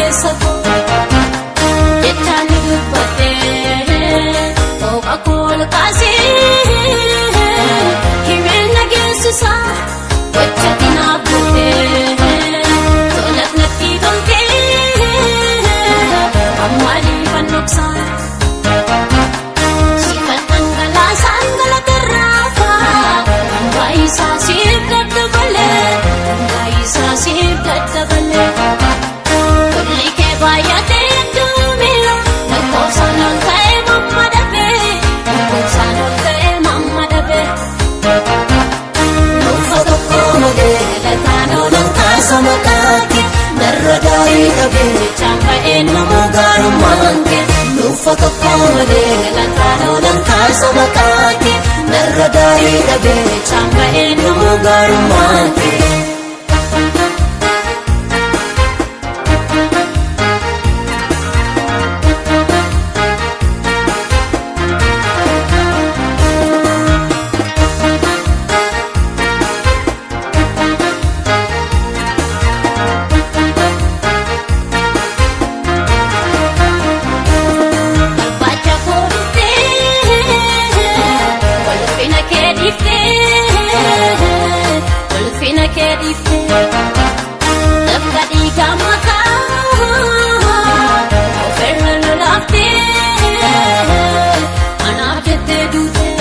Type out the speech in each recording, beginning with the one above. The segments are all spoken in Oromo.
Keessa koo jechaan ni dubbadhee qooqa koo ol kaasee himeen na geessisa gocha dinaaf gootee tolaaf natti toltee ammaaliifan dhoksa. Sifan dhangalaasaan galatarraafaa dhangaa siif daddabalee dhangaa siif daddabalee. Tolli kee baay'atee hedduumina lakkoofsaan ol ta'ee mamma dhabee lakkoofsaan ol ta'ee mamma dhabee. Nuufa tokko malee Galataan oolan kaasa maqaa kee narra gaarii dhabee jechaan ba'ee namuu gaarummaan kee. Nuufa tokko malee galataan oolan kaasa maqaa kee narra gaarii dhabee jechaan ba'ee namuu gaarummaan kee. Barbaacha koo dhuftee ulfina kee dhiiftee ulfina kee dhiiftee dafqa dhiigaa makaa ofirra lolaaftee anaaf jettee duutee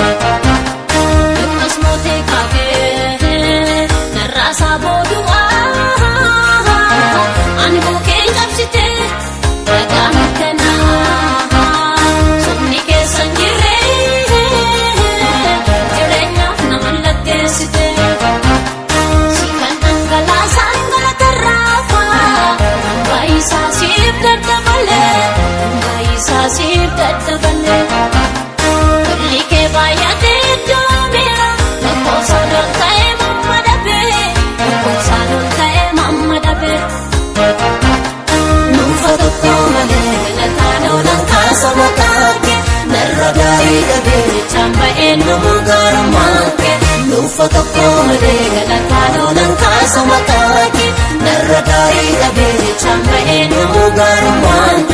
akkas mootee kaatee narraasaa boodu'aa ani buukeen cabsitee ragaa mirkanaa sobni keessa hin jirre jireenyaaf nama latteessite sifan dhangalaasaan galatarraafaa dhangaa isaa siif daddabalee dhangaa isaa siif daddabalee. Tolli kee baay'atee hedduumina lakkoofsaan ol ta'ee mamma dhabee lakkoofsaan ol ta'ee mamma dhabee. Nuufa tokko malee Galataan oolan kaasa maqaa kee narra gaarii dhabee jechaan ba'ee namuu gaarummaan kee. Nuufa tokko malee galataan oolan kaasa maqaa kee narra gaarii dhabee jechaan ba'ee namuu gaarummaan kee.